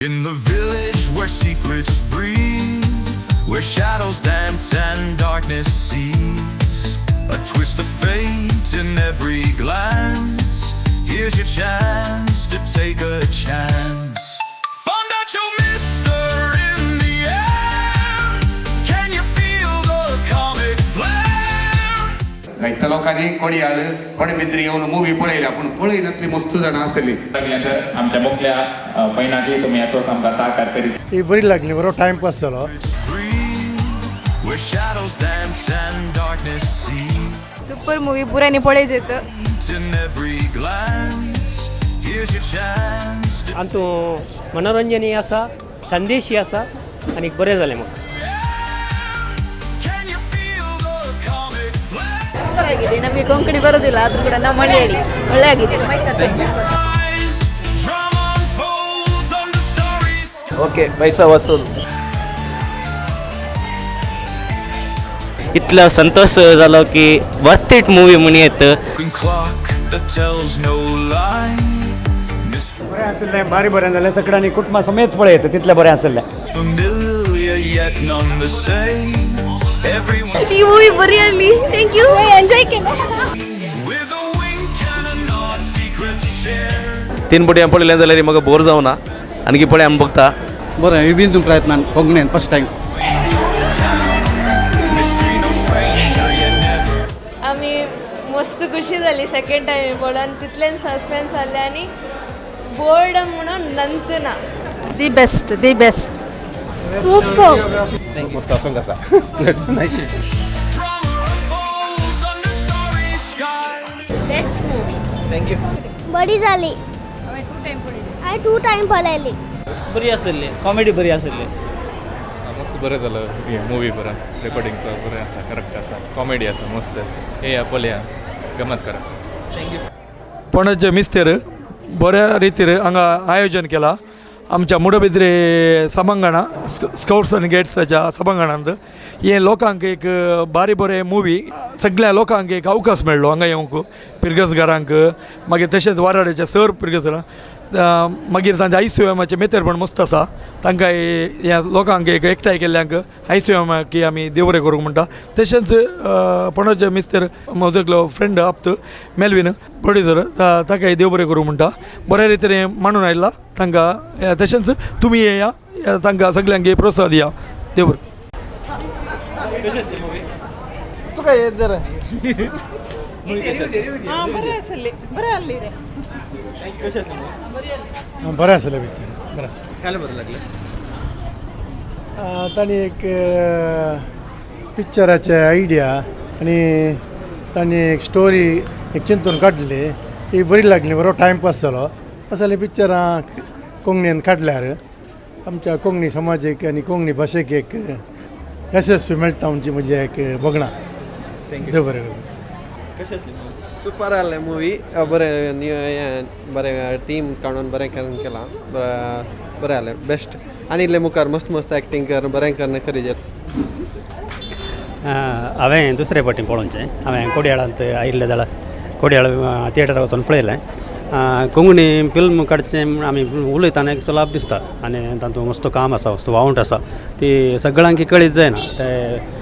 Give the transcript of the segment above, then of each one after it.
In the village where secrets breathe, where shadows dance and darkness sees, a twist of fate in every glance. Here's your chance to take a chance. Fondacho mister in the air. Can you feel the comic flair? जायत्या लोकांनी कोडयाळ पडबिद्री येवन movie पळयल्या, पूण पळयनातली मस्त जाणां आसली. लागलें तर आमच्या मुखल्या पयनाकी तुमी असोच आमकां सहकार करीत. ही बरी लागली, बरो टायमपास जालो. Breathe, where shadows dance and darkness sees. Super movie, पुरांनी पळयजेत. In every glance, here's your chance to आनी तूं मनोरंजनूय आसा, संदेशूय आसा आनी बरें जालें म्हाका. Can you feel the comic flair? Super ಆಗಿದೆ. ನಮಗೆ ಕೊಂಕಣಿ ಬರೋದಿಲ್ಲ, ಆದ್ರೂ ಕೂಡ ನಾವು ಮಲಯಾಳಿ. ಒಳ್ಳೆ ಆಗಿದೆ. Eyes, drama unfolds under starry skies. Okay, पैसा वसूल. इतलो संतोष जालो की वर्थ it movie म्हूण येत. Broken clock that tells no lie. Mystery बरें आशिल्लें, भारी बरें जालें. सगळ्यांनी कुटुंबा समेत पळयत तितलें बरें आशिल्लें. Familiar yet none the same. Everyone ती मूवी बरी आसली. Thank you. Enjoy केलें. with a wink and a nod, secrets shared. तीन पटी हांवें पळयलें जाल्यार म्हाका बोर जावना, आणकी पळय आमी बघता. बरें, विबीन प्रयत्नान कोंकणीन first time. Mystery no stranger yet never. आमी मस्त खुशी जाली सेकेंड टायम पळोवन. तितलेन सस्पेन्स जालें आनी बोर्डम म्हणून नंत ना. The best, the best. Super. मस्त आसूंक आसा. Nice. Drama unfolds under starry skies. Best movie. Thank you. बरी जाली. हांवें टू टायम पळयली. बरी आसली, कॉमेडी बरी आसली. मस्त बरें जालो मुवी. बरो रेकॉर्डिंग बरें आसा, करेक्ट आसा, कॉमेडी आसा मस्त. येया, पळया, गमत करा. पणजे मिस्तेर बऱ्या रितीर हांगा आयोजन केलां आमच्या मुडबिद्रे सभांगणा, स्काउट्स आनी गायड्साच्या सभांगणांत. हें लोकांक एक बारी बरें मुवी. सगळ्या लोकांक एक अवकाश मेळ्ळो हांगा येवंक, पिरगसगारांक, मागीर तशेंच वाराड्याचे सर पिरगसरां, मागीर तांचे आयसीओएमाचें मेतेरपण मस्त आसा. तांकां ह्या लोकांक एक एकठांय केल्ल्यांक आयसीओएमाक आमी देव बरें करूंक म्हणटा. तशेंच पणजे मिस्तर म्हजो एकलो फ्रेंड आप्त मेलवीन प्रोड्युसर, ताकाय देव बरें करूं म्हणटा. बऱ्या रितीन हें मांडून आयला तांकां. तशेंच तुमी येया, तांकां सगल्यांक प्रोत्साहन दिया. देव बरें. कशी आसली मुवी? तुका येत जरा. बरें आसले, बरें आसली रे. कशी आसली मूवी? बरें आसलें पिक्चर, बरें आसलें. काय बरें लागलें? तांणी एक पिक्चराचे आयडिया आनी तांणी एक स्टोरी एक चिंतून काडली, ही बरी लागली. बरो टायमपास जालो. असलीं पिक्चरां कोंकणीन काडल्यार आमच्या कोंकणी समाजीक आनी कोंकणी भाशेक एक यशस्वी मेळटा म्हणजे म्हजें एक बगणां. देव बरें करूं. कशी आसली मूवी? सुपर आहलें मुवी. बरें न्यू हें बरें टीम काडून बरें करून केलां. बरें आहलें, बेस्ट. आनी इल्लें मुखार मस्त मस्त एक्टींग कर, बरें करून करी. हांवें दुसरे फावटी पळोवचें. हांवें कोडयाळांत आयिल्लें जाल्यार कोडयाळ थिएटरार वचून पळयलें. कोंकणी फिल्म काडचें म्हूण आमी उलयतना एक सुलाप दिसता आनी तातूंत मस्त काम आसा, मस्त वावंट आसा. ती सगळ्यांक कळीत जायना. ते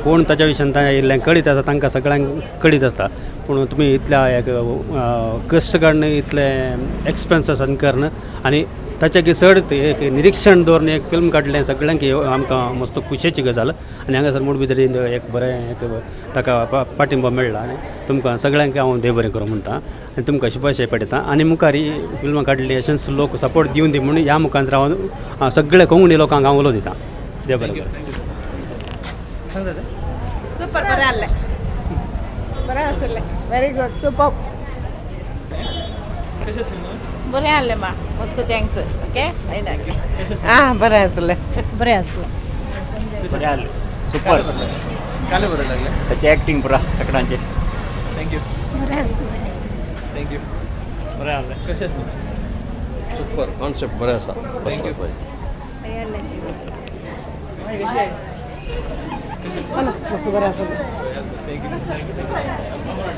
कोण ताच्या विशयान इल्लें कळीत आसा, तांकां सगळ्यांक कळीत आसता. पूण तुमी इतल्या एक कश्ट काडून, इतले एक्सपेन्सीसान करून आनी ताच्या चड एक निरिक्षण दवरून एक फिल्म काडलें, सगळ्यांक आमकां मस्त खुशयेची गजाल. आनी हांगासर मुडबिद्रीन एक बरें एक ताका पाटिंबो मेळ्ळा आनी तुमकां सगळ्यांक हांव देव बरें करूं म्हणटा आनी तुमकां शुभाशय पाठयता. आनी मुखार ही फिल्मां काडली, अशेंच लोक सपोर्ट दिवन दी म्हूण ह्या मुखार हांव सगळे कोंकणी लोकांक हांव उलो दितां. देव बरें करूं. सुपर, बरें आसलें, बरें आसलें. Very good, super. कशी आसली मूवी? बरें आसलें मा, मस्त. Thanks. Okay. आं, बरें आसलें, बरें आसलें. बरें आसलें, सुपर. काय बरें लागलें? ताची एक्टींग पुरा सगळ्यांचे. Thank you. बरें आसलें. Thank you. बरें आसलें. कशी आसली? सुपर, कॉन्सेप्ट बरें आसा. Thank you. बरें आसलें. मस्त, बरें आसलें.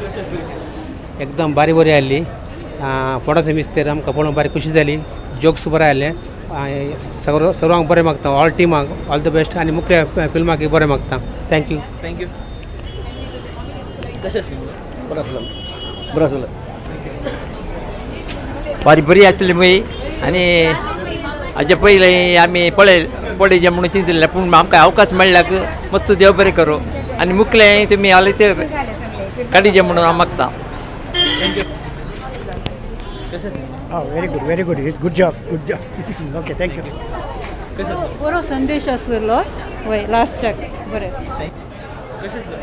कशी आसली? एकदम बारी बरी आसली. पोटाचो मिस्तेर आमकां पळोवंक बारी खुशी जाली. जोक्स बरे आसले. सर्वांक बरें मागता, ऑल टिमाक ऑल the best आनी मुखल्या फिल्माक बरें मागता. Thank you. Thank you. कशें आसली मूवी? बरें आसलें, बरें आसलें. भारी बरी आसली मूवी आनी हाजे पयलीं आमी पळय म्हणून चिंतिल्लें, पूण आमकां अवकाश मेळ्ळ्याक मस्त देव बरें करूं आनी मुखलें तुमी आले ते काडीचे म्हणून हांव मागता. कशें आसलें? Very good, very good, good job, good job. Okay, thank you. कशें आसलें? बरो संदेश आसलो वय लास्टाक बरें. कशें आसलें?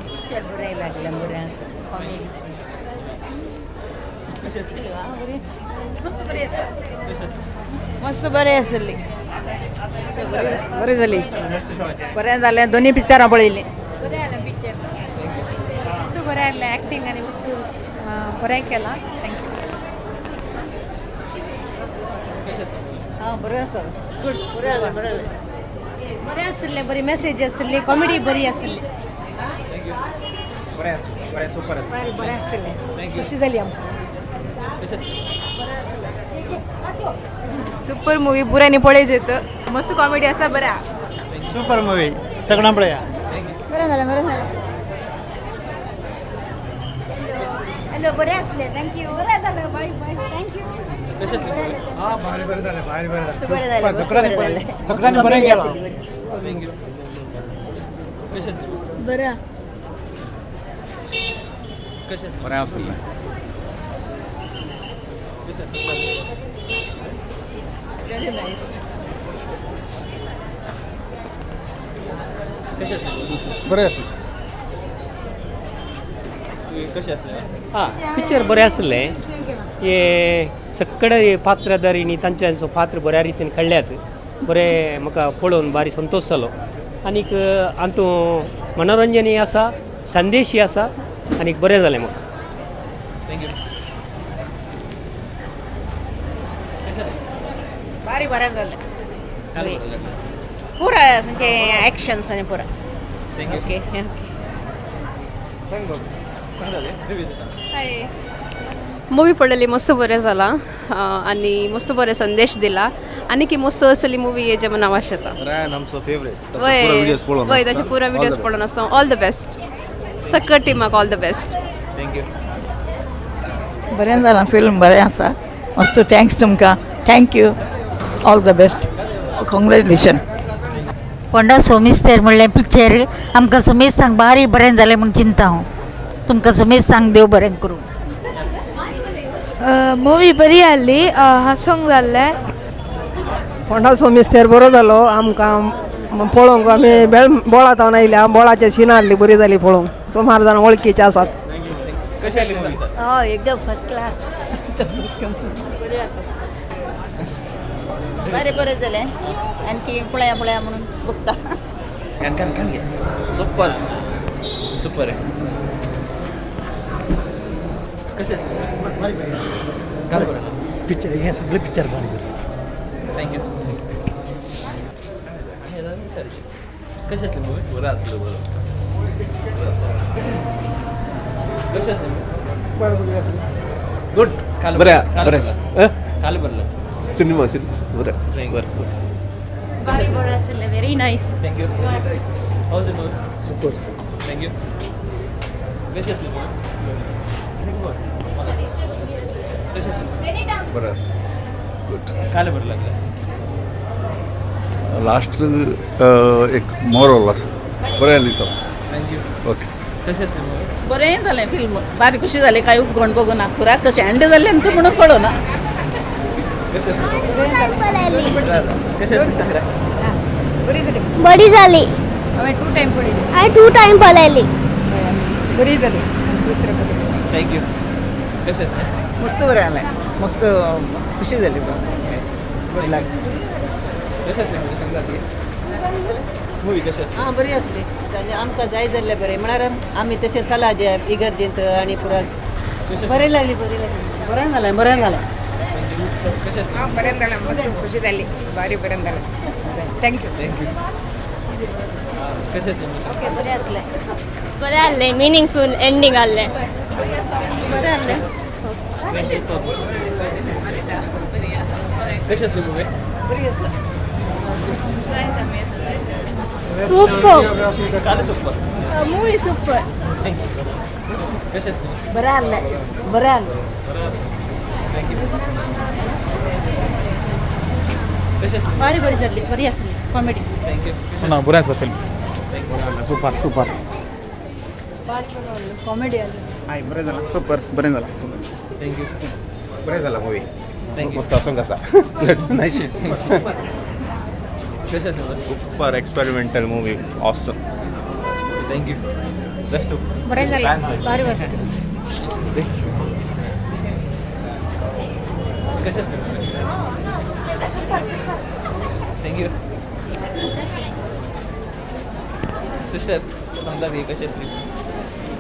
पिक्चर बरें लागलें, बरें आसा, कॉमेडी. कशें आसलें? मस्त बरी आसा, कशें आसलें? मस्त बरें आसली. बरें जाली, बरें जालें. दोनी पिक्चरां पळयलीं. बरें जालें पिक्चर, मस्त बरें आसलें. एक्टींग आनी मस्त बरें केलां. Thank you. कशें आसलें? हां बरें आसा, गुड. बरें जालें, बरें जालें, बरें आसलें. बरी मेसेज आसली, कॉमेडी बरी आसली. Thank you. बरें आसलें, बरें, सुपर आसलें. बरें आसलें, thank you. खुशी जाली आमकां. कशें आसलें? सुपर मूवी, पुरांनी पळयजेत. मस्त कॉमेडी आसा, बरें. सुपर मूवी, सगळ्यां पळया. बरें जालें, बरें जालें. हॅलो, बरें आसलें. Thank you. बरें जालें. बाय बाय. Thank you. कशें आसलें मूवी? हां, भारी बरें जालें, भारी बरें मस्त बरें जालें, मस्त बरें जालें. सगळ्यांनी बरें केलां. Thank you. कशें आसलें? बरें. कशें आसलें? बरें आसलें. कशें आसलें? Very nice. कशें आसलें? बरें आसलें. कशें आसलें? हां, पिक्चर बरें आसलें. हे सगळे पात्रधारींनी तांचे पात्र बऱ्या रितीन खेळ्ळ्यात. बरें म्हाका पळोवन भारी संतोश जालो. आनीक हातूंत मनोरंजनूय आसा, संदेशूय आसा आनी बरें जालें म्हाका. Thank you. कशें आसलें? भारी बरें जालें. काल बरें लागलें. पुरा सामकें एक्शन्स आनी पुरा. Thank you. Okay okay. सांग बाबू, सांग जालें रिव्यू दिता. हाय, मूवी पळयली, मस्त बरें जालां आनी मस्त बरें संदेश दिला आनी की मस्त असली मूवी येजे म्हूण हांव आशेता. रायन आमचो फेवरेट. वय वय, ताचे पुरा विडियोज पळोवन आसता. ऑल the best सगळ्या टिमाक, all the best. Thank you. बरें जालां फिल्म, बरें आसा, मस्त. Thanks तुमकां. Thank you, all the best, congratulation. Ponda सोमिस्तेर म्हणलें पिक्चर आमकां सोमेस्तांक बारी बरें जालें म्हूण चिंता हांव. तुमकां सोमेस्तांक देव बरें करूं. मूवी बरी आहली, हांसोंक जाल्लें. फोंडा सोमिस्तेर बरो जालो आमकां पळोवंक. आमी बोळा तावन आयल्या, बोळाचे सिनां आहली, बरी जाली पळोवंक. सुमार जाण वळखीचे आसात. कशी आसली मूवी? हय, एकदम फर्स्ट क्लास. बरें बरें जालें. आणखी पळया पळया म्हणून बघता. सुपर सुपर आहे. कशें आसलें? काल बरें पिक्चर हें सगळें पिक्चर भारी बरें. Thank you. कशें आसलें मूवी? बरें आसलें, बरें. कशें आसलें? बरें बरें. गुड. काल बरें बरें. बरें. काल बरें. सिनेमा सिनेमा बरें बरें. बरें आसलें, very nice. Thank you. How's the movie? Super. Thank you. कशें आसलें मूवी? कशें आसलें? बरें आसलें, गुड. काल बरें लागलें. लास्ट एक मोरल आसा, बरें आसलें सगळें. Thank you. Okay. कशें आसलें मूवी? बरें जालें फिल्म, बारी खुशी जाली. कांय उगण बघूना पुरा कशें एंड जालें तें म्हणून कळना. कशें आसलें? कशें आसलें सांग रे? बरी जाली. हांवें 2 टायम पळयली. हांवें 2 टायम पळयली. बरी जाली. दुसरें पळय. Thank you. कशें आसलें? मस्त बरें जालें, मस्त खुशी जाली. Good luck. कशें आसलें मूवी? सांग जाती मूवी कशें आसली? हां, बरी आसली. आमकां जाय जाल्लें बरें म्हळ्यार आमी तशें चला जे इगर्जेंत आनी पुरा बरें लागली, बरी लागली. बरें जालें, बरें जालें. कशें आसलें? बरें जालें, मस्त खुशी जाली, बारी बरें जालें. Thank you. Thank you. कशें आसलें मूवी? ओके, बरें आसलें. बरें आहलें, मिनींगफूल एंडींग आहलें. बरें आहलें. Thank you. कशी आसली movie? Super. Super. Movie super. कशी आसली? बरें आसलें, बरें आसलें. Thank you. कशी आसली? भारी बरी जाल्ली, बरी आसली कॉमेडी. Thank you. ना, बरें आसा फिल्म. Super super. Comedy. हय, बरें जालां. सुपर, बरें जालां. सुपर. Thank you. बरें जालां मूवी. Thank you. मस्त आसूंक आसा. नायस. कशी आसली? Super experimental movie, awesome. Thank you. Best. बरें जालें, भारी वस्तू. कशी आसली? Thank you. Sister, सांगता ती कशी आसली?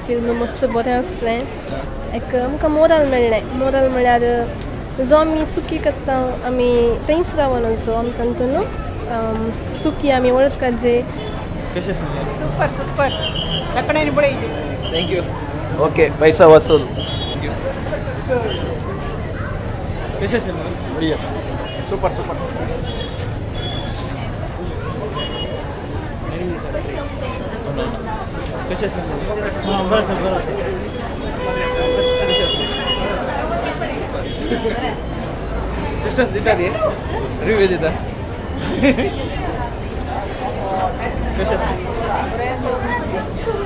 फिल्म मस्त बरें आसलें. एक आमकां मोरल मेळ्ळें. मोरल म्हळ्यार जो आमी सुखी करता आमी थंयच रावन जो आमी तातूंत सुखी आमी वळखा जे. कशी आसली? Super super. तकडेन पळयली. Thank you. Okay, पैसा वसूल. Thank you. कशी आसली मूवी? बरी आसा. Super super. कशी आसली मूवी? बरें आसा, बरें आसा. कशी आसली? सिस्टर्स दिता ती रिव्यू दिता. कशी आसली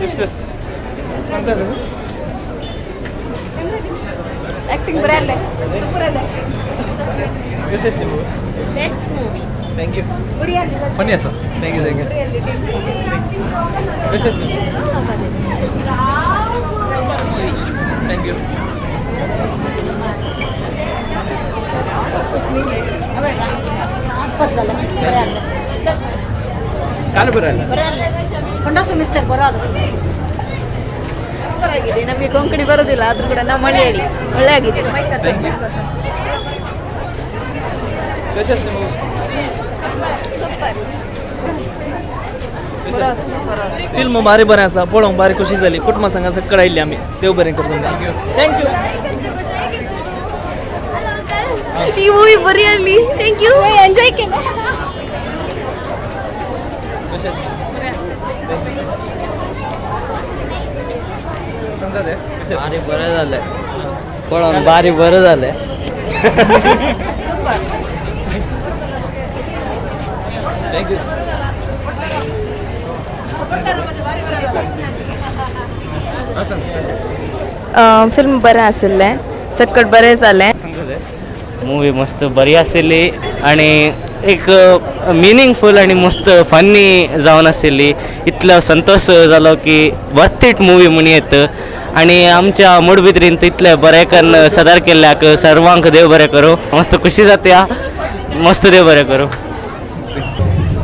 सिस्टर्स, सांगता तसं? ऍक्टिंग बरें आसलें, सुपर आसलें. कशी आसली movie? Best movie. Thank you. बरी आसली. फनी आसा. Thank you thank you. कशी आसली? Thank you. Super जालें, बरें आसलें. बेस्ट. काल बरें आसलें. बरें आसलें. होंडा सुमिस्तर बरो आसलो. ಸೂಪರ್ ಆಗಿದೆ. ನಮಗೆ ಕೊಂಕಣಿ ಬರೋದಿಲ್ಲ, ಆದರೂ ಕೂಡ ನಾವು ಮಲಯಾಳಿ, ಒಳ್ಳೆ ಆಗಿದೆ. Thank you. कशी आसली मूवी? सुपर. कशी आसली? फिल्म भारी बरें आसा, पळोवंक भारी खुशी जाली. कुटुंबा संगा सकळ आयिल्ली आमी. देव बरें करूं तुमकां. Thank you. ही मूवी बरी आसली. Thank you. Enjoy केलें. कशी आसली? सांगता ते कशी आसली? भारी बरें जालें पळोवन, भारी बरें जालें. Super. Thank you. हां, सांग. फिल्म बरें आशिल्लें, सकट बरें जालें. सांगता ते. मूवी मस्त बरी आशिल्ली आनी एक मिनींगफूल आनी मस्त फन्नी जावन आशिल्ली. इतलो संतोश जालो की वर्थ it movie म्हण येत. आनी आमच्या मुडबिद्रीन इतलें बरें करून सदर केल्ल्याक सर्वांक देव बरें करूं. मस्त खुशी जाता. मस्त देव बरें करूं.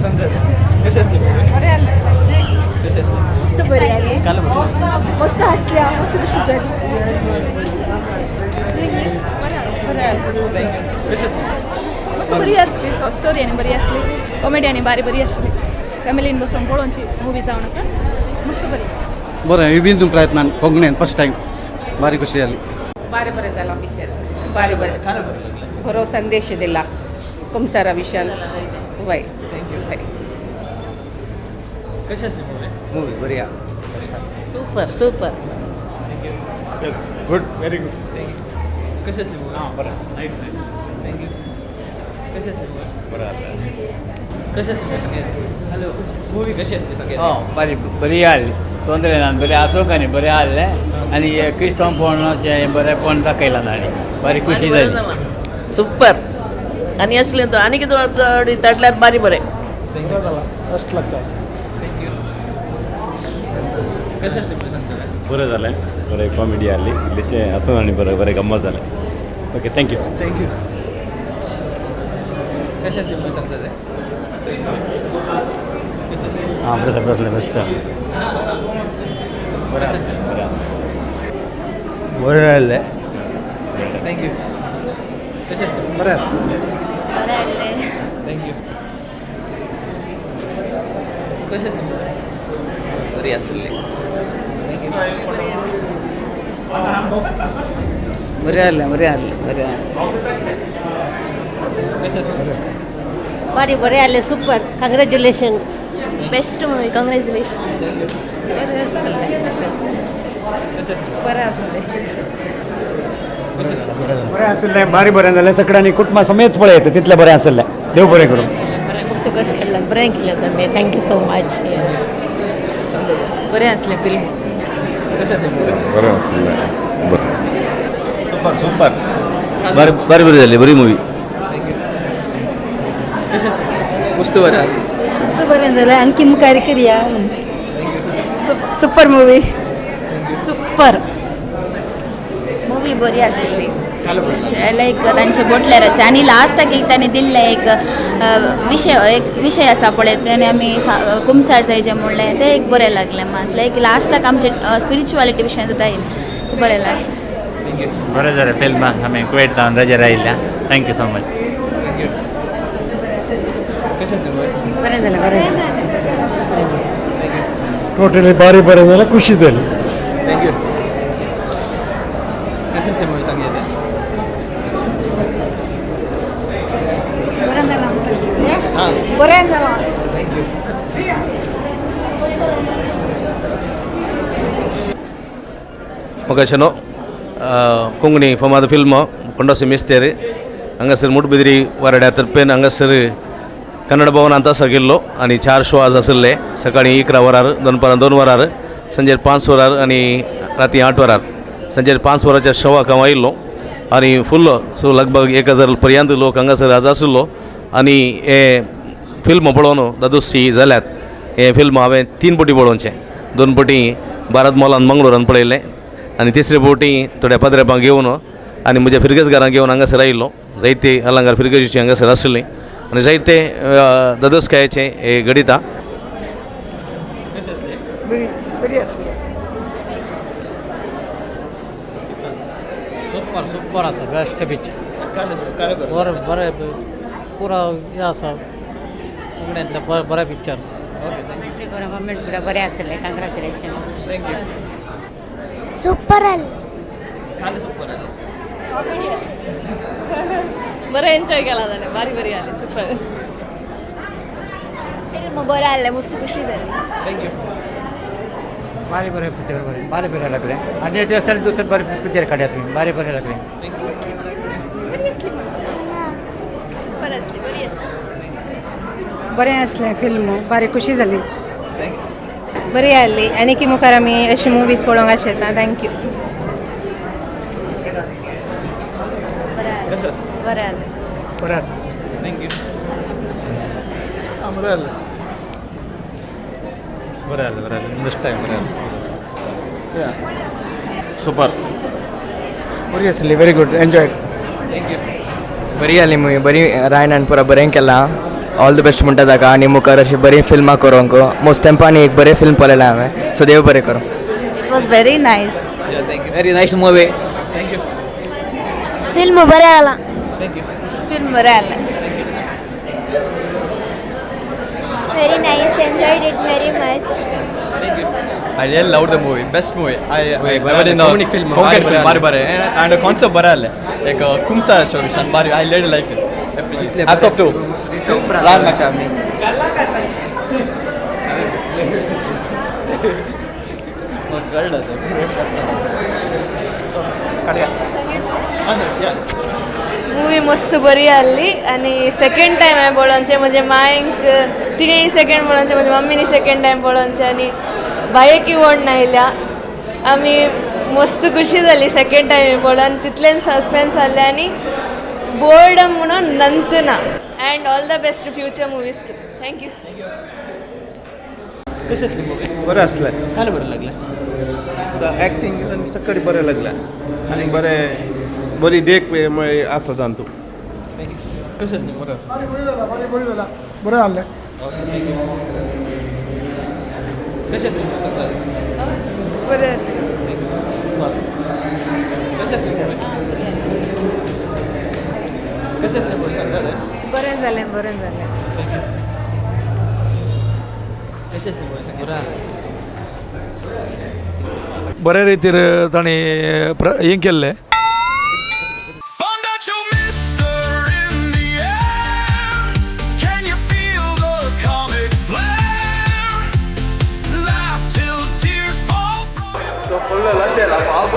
सांगता ते कशी आसली मूवी? बरें आसलें. कशी आसली? मस्त बरी आसली. काल बरें. मस्त हासल्या, मस्त खुशी जाली. बरें आसलें. Thank you. कशी आसली? मस्त बरी आसली. स्टोरी आनी बरी आसली, कॉमेडी आनी बारी बरी आसली. फॅमिलीन बसून पळोवची मुवी जावन आसा. मस्त बरी. बरें, विभिन्न प्रयत्नान कोंकणीन फर्स्ट टायम भारी खुशी जाली. भारी बरें जालां पिक्चर, भारी बरें. बरो संदेश दिला कुमसारा विशयान. वय. Thank you. कशी आसली मूवी? मूवी बरी आसा. Super super. Thank you. Good, very good. Thank you. कशी आसली मूवी? हां, बरें आसा. Nice nice. Thank you. कशी आसली मूवी? बरें आसा. कशी आसली सगळे? हॅलो, मूवी कशी आसली सगळे? बरी बरी आसली, तोंदरे ना, बरें आसूंक आनी बरें आसलें. आनी क्रिस्तांवपण बरेंपण दाखयलां तांणी, बरी खुशी जाली. सुपर. आनी असलें तो आनी कितें चड ताटल्यार बारी बरें. First class. Thank you. कशें आसलें मूवी, सांगता? बरें जालें, बरें कॉमेडी आहली, इल्लेशें आसूं आनी बरें बरें गम्मत जालें. Okay, thank you. Thank you. कशें आसलें मूवी, सांगता ते? कशें आसलें? आं, बरें बरें, बेस्ट. बरें आसलें, बरें आसलें. बरें जालें. Thank you. कशें आसलें? बरें आसलें. बरें आसलें. Thank you. कशें आसलें मूवी? बरी आसली. Thank you. बरें आसलें, बरें आसलें, बरें आसलें. ಬಾರಿ ಬರೇ ಅಲ್ಲೇ super congratulation best movie congratulation बरें आसलें बरें आसलें बारी बरें जालें सगळ्यांनी कुटुंबा समेत पळयता तितलें बरें आसलें देव बरें करूं मस्त कश्ट काडला बरें केलें तुमी thank you so much बरें आसलें फिल्म बरें आसलें बरें सुपर सुपर बरें बरें बरी जाली बरी मुवी मस्त बरें मस्त बरें जालें आणखी मुखार करया सुपर मुवी सुपर मूवी बरी आसली लायक तांचे बोटलेराचे आनी लास्टाक एक तांणी दिल्लें एक विशय एक विशय आसा पळय तेणे आमी कुमसार जायचें म्हणलें तें एक बरें लागलें मात लायक लास्टाक आमचे स्पिरिचुअलिटी विशय सुद्दां येयलें तें बरें लागलें. बरें जालें फिल्म आमी कुवेट थावन रजेर आयिल्ल्या thank you so much. बरें जालें बरें टोटली बारी बरें जालें खुशी जाली. Thank you. कशें आसलें मुवी सांग येता? बरें जालां बरें जालां. Thank you. म्हाका शनो कोंकणी फामाद फिल्म पंडोसी मिस्तेर हांगासर मुटबिद्री वारड्या तर्फेन हांगासर कन्नड भवनांत आसा गेल्लो आनी 4 शो आज आशिल्ले. सकाळीं 11 वरार, दनपारां 2 वरार, संजेर 5 वरार आनी राती 8 वरार. संजेर 5 वरांच्या शोवाक हांव आयिल्लो आनी फुल्ल सो लगभग 1000 पर्यंत लोक हांगासर आज आशिल्लो आनी हे फिल्म पळोवन दादोशी जाल्यात. हें फिल्म हांवें 3 पटी पळोवचें. 2 पटी भारत मॉलान मंगळूरान पळयलें आनी तिसरे पटी थोड्या पाद्रेपांक घेवन आनी म्हज्या फिरगजगारांक घेवन हांगासर आयिल्लो. जायते अलंकार फिरगजीची हांगासर आशिल्ली आनी जायते दादोसकायेचें हें घडिता. बरी आसली. सुपर सुपर आसा बेस्ट पिक्चर. बरें बरें पुरा हें आसा कोंकणींतलें बरें पिक्चर. गव्हर्मेंट बरें आसलें कंग्रेच्युलेशन्स. Thank you. Super आसलें. बरें एन्जॉय केला जालें बारी बरी आली सुपर फिल्म बरें आसलें मस्त खुशी जाली. Thank you. बारी बरें पिक्चर बरें बारी बरें लागलें आनी एक दिसा दुसरें बरें पिक्चर काडया तुमी बारी बरें लागलें. सुपर आसली बरी आसली. बरें आसलें फिल्म बारी खुशी जाली. बरी आसली आनी की मुखार आमी अशी मुवीज पळोवंक आशेता. Thank you. बरें आसलें. बरें आसा. Thank you. बरें आसलें बरें आसलें बरें आसलें फर्स्ट टायम बरें आसलें. सुपर बरी आसली. Very good enjoy. Thank you. बरी आली मुवी बरी रायनान पुरा बरें केलां. ऑल the best म्हणटा ताका आनी मुखार अशीं बरीं फिल्मां करूंक. मोस्ट तेंपान एक बरें फिल्म पळयलां हांवें सो देव बरें करूं. It was very nice. Very nice movie. Thank you. Film बरें आलां. Thank you. Film बरें आसलें. Very nice, enjoyed it very much. Thank you. I really loved the movie. Best movie. I never did know. Comedy film. Konkani film. Bari bare. And the concept bare alle. Like Kumsa show Vishan bari. I really liked it. Hats off to. Lal Machami. Movie मस्त बरी आसली आनी second time हांवें पळोवचें. म्हजे मांयक तिणें second पळोवचें, म्हज्या मम्मीनी सेकेंड टायम पळोवचें आनी बायेकय ओडण आयल्या. आमी मस्त खुशी जाली सेकेंड टायम पळोवन. तितलें सस्पेन्स आसलें आनी बोर्डम म्हणून नंत ना. And all the best future movies too. Thank you. कशें आसलें मुवी? बरें आसलें. काय बरें लागलें? एक्टींग आनी सगळें बरें लागलें आनी बरें बरी देख आसा तातूंत. कशें आसलें? बरें आसा. बरें जालां बरें आसलें. कशें आसलें? बरें. कशें आसलें? कशें आसलें मूवी सांगता? बरें जालें बरें जालें. कशें आसलें मूवी सांगता? बरे रितीर तांणी हें केल्लें. ಒಳ್ಳೆ ಲಂಚ ಇಲ್ಲ ಪಾಪ.